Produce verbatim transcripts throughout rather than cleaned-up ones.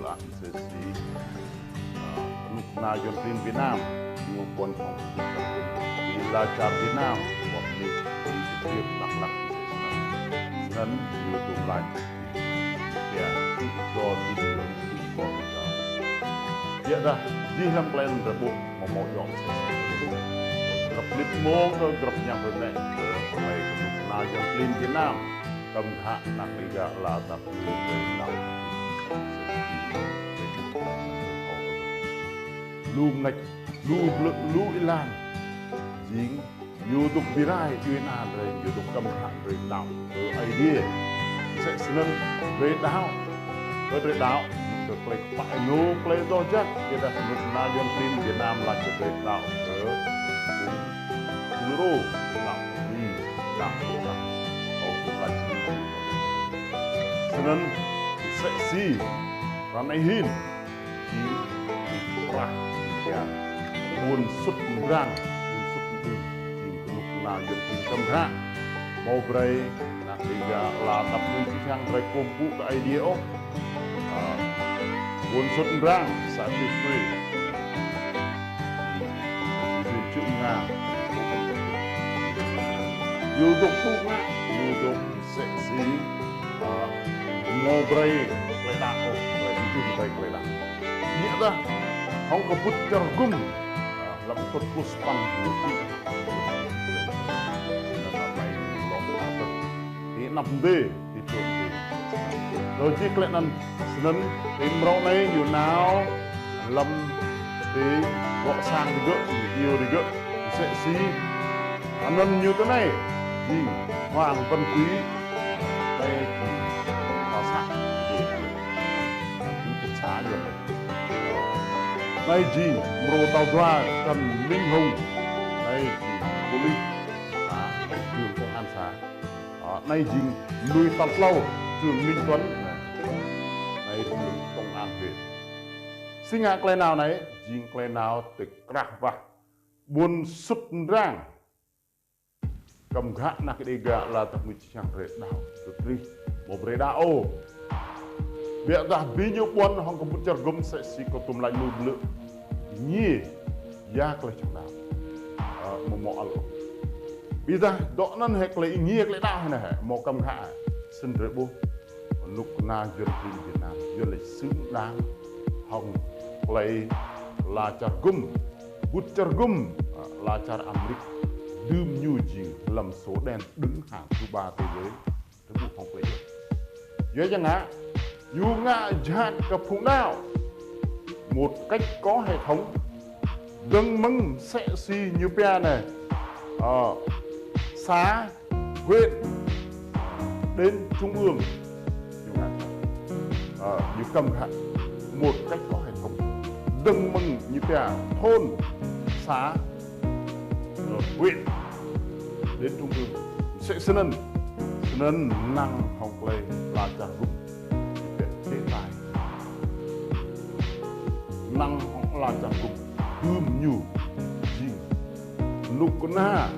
Lăn msĕ si, ơ, knŭk kna Yuăn klin Việt Nam, ñu ƀuăn hŏng kbŭt čar gŭm, ƀĭng ala čar Việt Nam, ƀuh ñu, ñu kbiêt lăk lăk msĕ snăn. Snăn ñu tuôm lač, ya, do jih jang kbŭt čar. Ƀiădah, jih hlăm klei anăn drei ƀuh, amâo mâo djŏ msĕ snăn. Grăp lip mông kơ grăp ñăm rơnei, kơ klei knŭk kna Yuăn klin Việt Nam. Kăm ghă anak Dega ala tăp mnuih drei đăo. Lu mnêč, lu blư̆, lu êlan. Jing, ñu dôk bi rai, djuê ana drei, ñu dôk kăm ghă drei đăo kơ Aê Diê. Msĕ snăn drei đăo, kơ drei đăo, kơ klei kpă ênô, klei doh jăk, ƀiădah knŭk kna Yuăn klin Việt Nam lač kơ drei đăo kơ Fulro, đăo kơ Ih, đăo kơ Ih. Ơ, kơ lač kơ Ih. Snăn, msĕ si, ară anei hĭn, jing, jing krah, ya, ƀuôn Sŭt Mdrang, ƀuôn Sŭt Mdrang, jing knŭk kna Yuăn klin kăm ghă. Amâo brei, anak Dega ala tăp mnuih čiăng drei kkuh mpŭ kơ Aê Diê ôh. Ơ, ƀuôn Sŭt Mdrang, xã Triềng Xuê. Huyện Chữ Nga. Ñu dôk ƀuh ngă, ñu dôk msĕ si, ơ, amâo brei klei đăo ôh, brei ƀuh brei klei đăo. Ƀiădah, hŏng kbŭt čar gŭm, ơ, hlăm kbŭt pluh sa păn ñu ti. Ti anăp mdê, ti truh ti. Lŏ jih klei anăn snăn, ti mrâo anei ñu nao, hlăm ti gŏ sang digơ̆, ñu iêu digơ̆, msĕ si, anăn ñu ti anei, jing, Hoàng Văn Quý, ti, ti, ti, ti, ti, ti, Anei jing mrô tal dua Trần Minh Hùng. Anei jing pôlis, xã, trưởng công an xã. Ơ, anei jing mnuih tal tlâo, trưởng Minh Tuấn. Anei trưởng công an huyện. Si ngă klei nao anei, jing klei nao ti krah wah ƀuôn Sŭt Mdrang. Kăm ghă anak Dega ala tăp mnuih čiăng drei đăo kơ Krist, amâo brei đăo ôh. Ƀiădah bi ñu ƀuăn hŏng kbŭt čar gŭm msĕ si kâo tuôm lač lu blư̆. Êngiê, ya klei čiăng đăo. Ơ, amâo mâo ăl ôh. Ƀiădah dŏ anăn hĕ klei êngiê klei đăo hĕ anei hĕ, amâo kăm ghă. Snăn drei ƀuh. Knŭk kna Yuăn klin Việt Nam, Yuăn lač xứng đáng hŏng klei ala čar gŭm, kbŭt čar gŭm, ala čar Amêrik, dưm ñu jing hlăm số đen đứng hàng thứ ba thế giới, drei ƀuh hŏng klei yơh. Yua ya ngă, ñu ngă jhat kơ phung đăo, một cách có hệ thống, dơ̆ng mơ̆ng msĕ si ñu pia anei, ơ, xã huyện đến trung ương. Ñu ngă, ơ, ñu kăm ghă một cách có hệ thống. Dơ̆ng mơ̆ng ñu pia thôn, xã, rồi huyện đến trung ương. Msĕ snăn, snăn năng hŏng klei ala čar gŭm. Ñu pia chế tài. Năng hŏng ala čar gŭm. Dưm ñu jing knŭk kna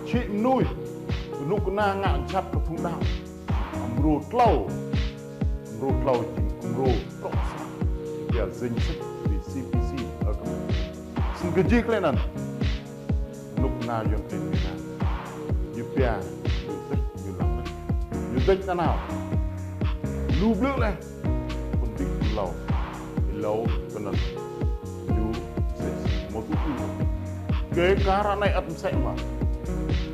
čhĭ mnuih, knŭk kna ngă jhat kơ phung đăo. Mrô tlâo, mrô tlâo jing mrô trŏ srăng, jing pia danh sách ti C P C, ơ, kơ. Snăn kơ jih klei anăn, knŭk kna Yuăn klin Việt Nam, ñu pia, ñu dêč, ñu lăng leh, ñu dêč nanao. Lu blư̆ leh. Phŭn dih êlâo, êlâo kơ anăn. Ñu msĕ si amâo tuôm ư. Kơ kar anei ăt msĕ mơh.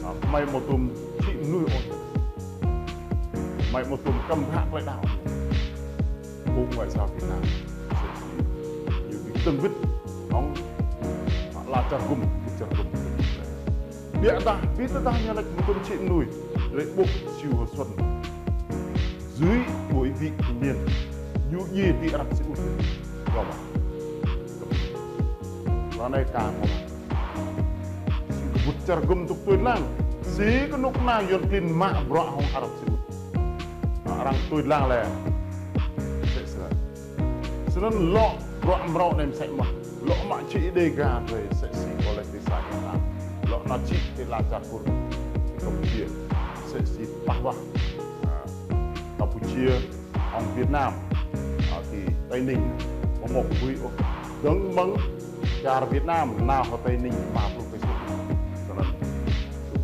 Ơ, hmei amâo tuôm čhĭ mnuih ôh. Hmei amâo tuôm kăm ghă klei đăo. Bộ Ngoại giao Việt Nam msĕ si ñu bi kdơ̆ng wĭt hŏng ala čar gŭm, kbŭt čar gŭm. Ƀiădah, bi tơdah ñu lač amâo tuôm čhĭ mnuih, drei ƀuh Siu H'Xuân. Dưới tuổi vị thành niên, ñu djiê ti Ả Rập Xê Út. Yơh mơh. Ară anei ka mơh. Si kbŭt čar gŭm dôk tui dlăng. Si knŭk kna Yuăn klin mă bruă hŏng Ả Rập Xê Út. Arăng tui dlăng leh. Msĕ snăn. Snăn lŏ bruă mrâo anei msĕ mơh. Lŏ mă čhĭ Dega drei msĕ si kolek ti sa yang lang. Lŏ nao čhĭ ti ala čar Kur, ti Campuchia. Msĕ si pah wah, ơ, Campuchia, hŏng Việt Nam. Ơ, ti Tây Ninh, amâo mâo kbưi ôh. Dơ̆ng mơ̆ng čar Việt Nam nao hŏng Tây Ninh êma pluh kơ sĭt. Snăn,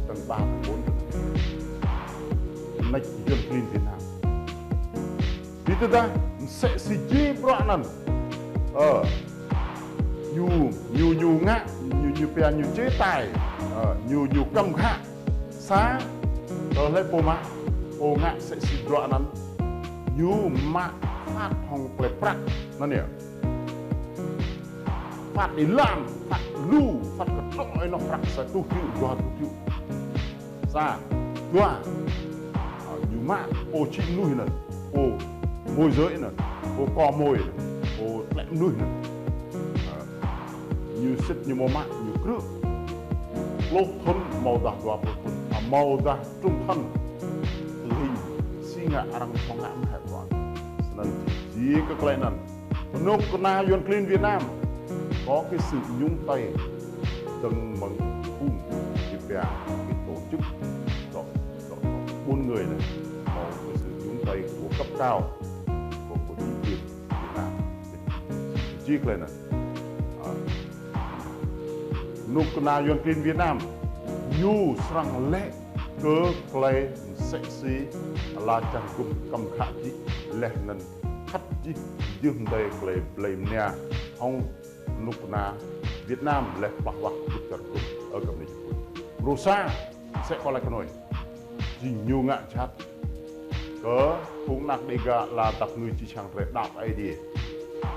dơ̆ng ƀă ƀuôn. Mnêč yuăn klin Việt Nam. Bi tơdah msĕ si jih bruă anăn. Ơ. Ñu, ñu, ñu ngă, ñu, ñu pia ñu chế tài. Ơ, ñu, ñu kăm ghă. Sa, tơlơi pô mă, pô ngă msĕ si bruă anăn. Ñu mă phat hŏng klei prăk. Anăn yơh. Phat êlan, phat lu, phat ktrŏ ênoh prăk sa êtuh triệu, dua êtuh triệu. Sa, dua. Ơ, ñu mă, pô čhĭ mnuih anăn, pô môi giới anăn, pô kơ môi anăn, pô tlĕ mnuih anăn. Ơ, ñu sĭt ñu mâo mă, ñu krư̆. Pluh thŭn, amâodah dua pluh thŭn, amâodah trung thân. Tơ hing, si ngă arăng thâo ngă mơh hĕ tuan. Snăn jih kơ klei anăn. Knŭk kna yuăn klin Việt Nam có cái sự nhúng tay dơ̆ng mơ̆ng phung, kơ pia, cái tổ chức, dŏ, dŏ, ƀuôn người anei, có cái sự nhúng tay của cấp cao, của, của chính quyền Việt Nam. Jih klei anăn. Ơ. Knŭk kna yuăn klin Việt Nam, ñu srăng lĕ kơ klei msĕ si ala čar gŭm kăm ghă jih leh anăn khăt jih jih mdei klei blei mnia hŏng knŭk kna Việt Nam leh plah wah kbŭt čar gŭm ơ găp ni jih pul. Mrô sa, msĕ kâo lač knuih. Jing ñu ngă jhat kơ phung anak Đêga ala dap kngư čiăng drei đăo Aê Diê.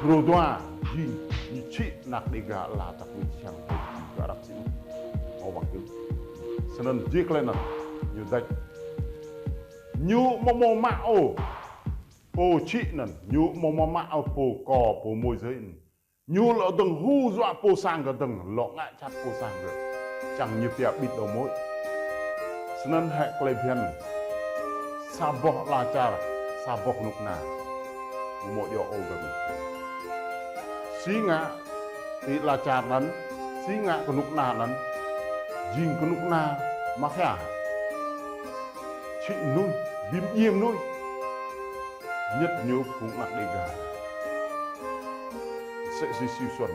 Mrô dua, jing ñu čhĭ anak Đêga ala dap kngư čiăng drei kơ Arab Saudi. Mâo wah kơ. Snăn jih klei anăn, ñu dač. Ñu amâo mâo mă ôh pô čhĭ anăn, ñu amâo mâo mă ôh pô kơ, pô môi giới anăn. Ñu lŏ dơ̆ng hŭ juă pô sang gơ̆ dơ̆ng, lŏ ngă jhat pô sang gơ̆. Čiăng ñu pia ƀĭt dâo môč. Snăn hĕ klei bhiăn. Sa boh ala čar, sa boh knŭk kna. Amâo mâo djŏ ôh gơ̆. Si ngă ti ala čar anăn, si ngă knŭk kna anăn, jing knŭk kna mafia. Čhĭ mnuih, bi mdjiê mnuih. Ñĕt ñu phung anak Đêga. Msĕ si Siu Suôn.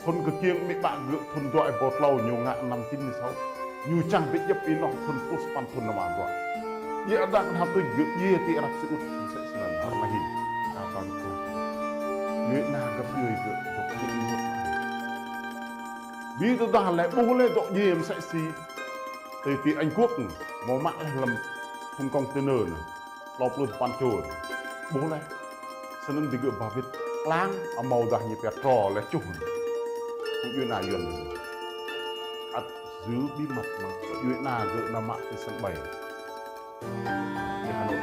Thŭn kkiêng amĭ ama gơ̆ thŭn dua êbâo tlâo ñu ngă năm chín mươi sáu. Ñu čiăng bi djăp ênoh thŭn pluh sa păn thŭn năm dua. Djiê êdah knhal tuč gơ̆ djiê ti Arab Saudi msĕ snăn hŏng Mahin. Aban tuh. Ñu na găp djuê gơ̆ găp djuê ñu. Bi tơdah leh ƀuh leh dôk djiê msĕ si. Ti, ti Anh Quốc, mâo mă leh hlăm thŭn container anăn. Tlâo pluh dua păn čô. Ƀuh leh. Snăn digơ̆ ba wĭt klang amâodah ñu pia trŏ leh čuh. Kơ djuê ana yuăn. Ăt giữ bí mật mơh. Djuê ana gơ̆ nao mă ti sân bay. Ti Hà Nội.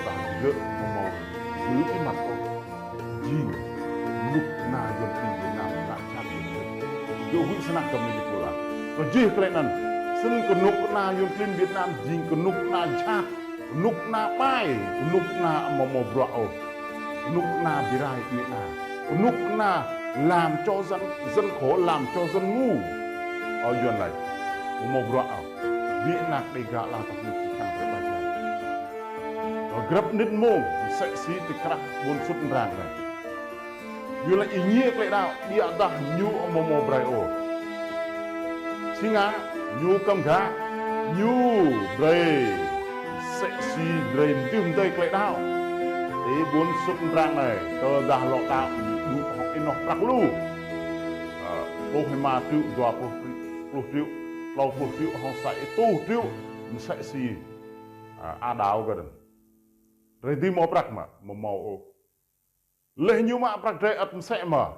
Tơdah digơ̆ amâo mâo giữ bí mật ôh. Jing knŭk kna yuăn klin Việt Nam ngă jhat yuăn klin. Gơ̆ huĭ snăk găp ni jih pul. Kơ jih klei anăn. Snăn knŭk kna yuăn klin Việt Nam jing knŭk kna jhat. Knŭk kna ƀai, knŭk kna amâo mâo bruă ôh. Knŭk kna bi rai djuê ana. Knŭk kna làm cho dân, dân khổ, làm cho dân ngu. Ơ yuăn lač. Amâo mâo bruă ôh. Bi anak Đêga ala dap kngư čiăng drei ba jhat. Ơ grăp mnĭt mmông, msĕ si ti krah ƀuôn Sŭt Mrang anei. Ñu lač êngiê klei đăo, ƀiădah ñu amâo mâo brei ôh. Si ngă, ñu kăm ghă, ñu brei, msĕ si brei mdưh mdei klei đăo. Ti ƀuôn Sŭt Mrang anei, tơdah lŏ đăo, ñu đŭ hŏng ênoh prăk lu. Ơ, pluh êma triệu, dua pluh triệu, pluh triệu, tlâo pluh triệu, hŏng sa êtuh triệu, msĕ si, ơ, ăt đăo kơ dơ̆ng. Drei dưi mâo prăk mơ̆, amâo mâo ôh. Leh ñu mă prăk drei ăt msĕ mơh.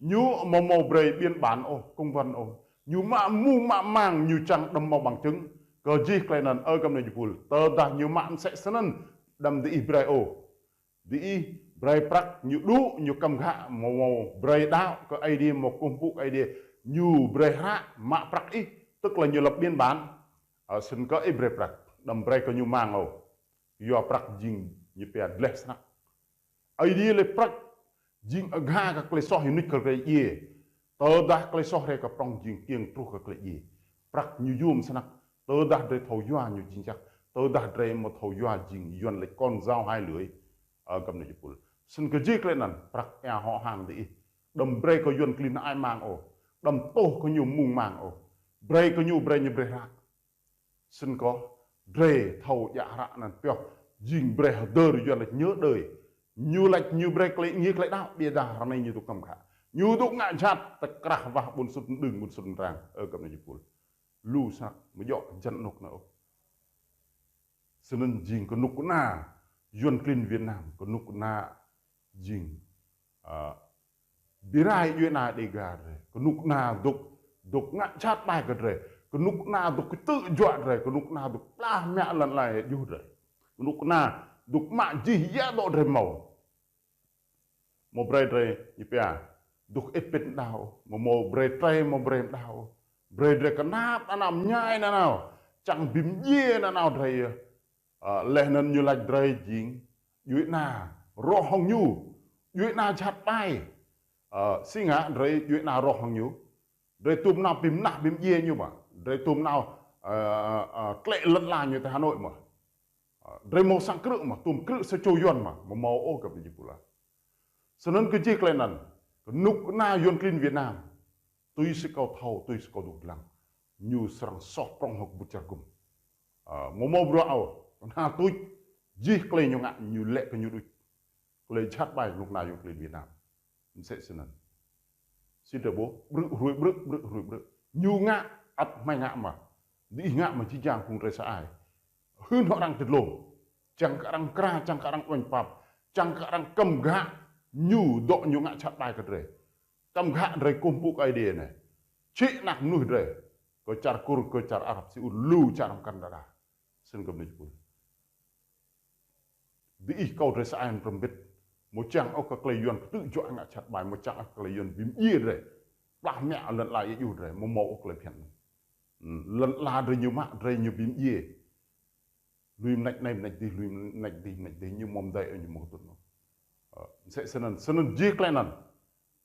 Ñu amâo mâo brei biên bản ôh, công văn ôh. Ñu mă êmuh mă mang ñu čiăng đăm mâo bằng chứng. Kơ jih klei anăn ơ găp ni jih pul. Tơdah ñu mă msĕ snăn đăm diih brei ôh. Diih brei prăk ñu đŭ, ñu kăm ghă, amâo mâo brei đăo kơ Aê Diê, amâo kkuh mpŭ Aê Diê. Ñu brei hră mă prăk ih, tức là ñu lập biên bản. Ơ, snăn kơ ih brei prăk, đăm brei kơ ñu mang ôh. Yua prăk jing ñu pia dleh snăk. Aê Diê leh prăk jing agha kơ klei soh ênuk kơ klei djiê. Tơdah klei soh hriê kơ prŏng jing kkiêng truh kơ klei djiê. Prăk ñu yuôm snăk. Tơdah drei thâo yua ñu jing jăk. Tơdah drei amâo thâo yua jing yuăn lač con dao hai lưỡi. Ơ găp ni jih pul. Snăn kơ jih klei anăn, prăk êa hŏ hang diih. Đăm brei kơ yuăn klin hơăi mang ôh. Đăm tuh kơ ñu mung mang ôh. Brei kơ ñu, brei ñu brei hră. Snăn kơ, drei thâo djă hră anăn pioh, jing brei hdơr yuăn lač nhớ đời. Ñu lač ñu brei klei êngiê klei đăo, ƀiădah ară anei ñu dôk kăm khă. Ñu dôk ngă jhat, ti krah wah ƀuôn sut mđưng, ƀuôn sut mtrang, ơ găp anei jih pul. Lu snăk, amâo djŏ hjăn anôk nao. Snăn jing knŭk kna, yuăn klin Việt Nam, knŭk kna jing, a, bi rai djuê ana Đêga drei, knŭk kna dôk, dôk ngă jhat ƀai kơ drei, knŭk kna dôk ktư̆ juă drei, knŭk kna dôk plah mă lăn ala êa juh drei, knŭk kna dôk mă jih ya dŏ drei mâo. Amâo brei drei ñu pia, dôk êpĭt mđao, amâo mâo brei trei, amâo brei mđao, brei drei knap nanao, mñai nanao, čiăng bi mdjiê nanao drei yơh. A, leh anăn ñu lač drei jing djuê ana roh hŏng ñu, djuê ana jhat ƀai. A, si ngă drei djuê ana roh hŏng ñu, drei tuôm nao bi mnah bi mdjiê ñu mơh, drei tuôm nao, a, a, a, tlĕ lăn ala ñu ti Hà Nội mơh. A, drei mâo sang krư̆ mơh, tuôm krư̆ sa čô yuăn mơh, amâo mâo ôh găp anei jih pul ah. Snăn kơ jih klei anăn, knŭk kna yuăn klin Việt Nam, tui si kâo thâo, tui si kâo dôk dlăng, ñu srăng soh prŏng hŏng kbŭt čar gŭm. A, amâo mâo bruă ôh, knhal tuč, jih klei ñu ngă ñu lĕ kơ ñu đuč. Klei jhat ƀai knŭk kna yuăn klin Việt Nam. Msĕ snăn. Si drei ƀuh, ƀrư̆ hruê ƀrư̆, ƀrư̆ hruê ƀrư̆. Ñu ngă, ăt hmei ngă mơh. Diih ngă mơh jih jang phung drei sa ai. Hưn hŏng arăng ti dlông. Čiăng kơ arăng mkra, čiăng kơ arăng uêñ pap. Čiăng kơ arăng kăm ghă ñu dŏ ñu ngă jhat ƀai kơ drei. Kăm ghă drei kkuh mpŭ kơ Aê Diê anei. Čhĭ anak mnuih drei. Kơ čar Kur, kơ čar Arăp, Siut, lu čar mkăn đa đa. Snăn găp anei jih pul. Diih kâo drei sa ai hrăm mbĭt. Amâo čiăng ôh kơ klei yuăn ktư̆ juă ngă jhat ƀai, amâo čiăng ôh kơ klei yuăn bi mdjiê drei. Plah mă lăn ala êa juh drei, amâo mâo ôh klei bhiăn. Hmm, lăn ala drei ñu mă, drei ñu bi mdjiê. Lui mnêč anei mnêč dih, lui mnêč dih mnêč dih, ñu amâo mdei, ñu amâo ktŭt ôh. Ơ, msĕ snăn, snăn jih klei anăn.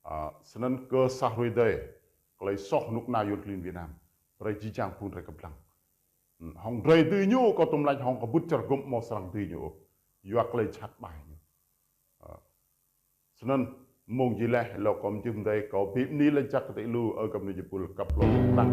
A, snăn kơ sa hruê êdei, klei soh knŭk kna yuăn klin Việt Nam, brei jih jang phung drei kăp dlăng. Hmm, hŏng drei dưi ñu, kâo tuôm lač hŏng kbŭt čar gŭm amâo srăng dưi ñu ôh. Yua klei jhat ƀai ñu. A, snăn, mmông jih leh, êlâo kâo mjưh mdei, kâo bi mni lač jăk kơ diih lu, ơ găp anei jih pul, kăp lŏ dlăng.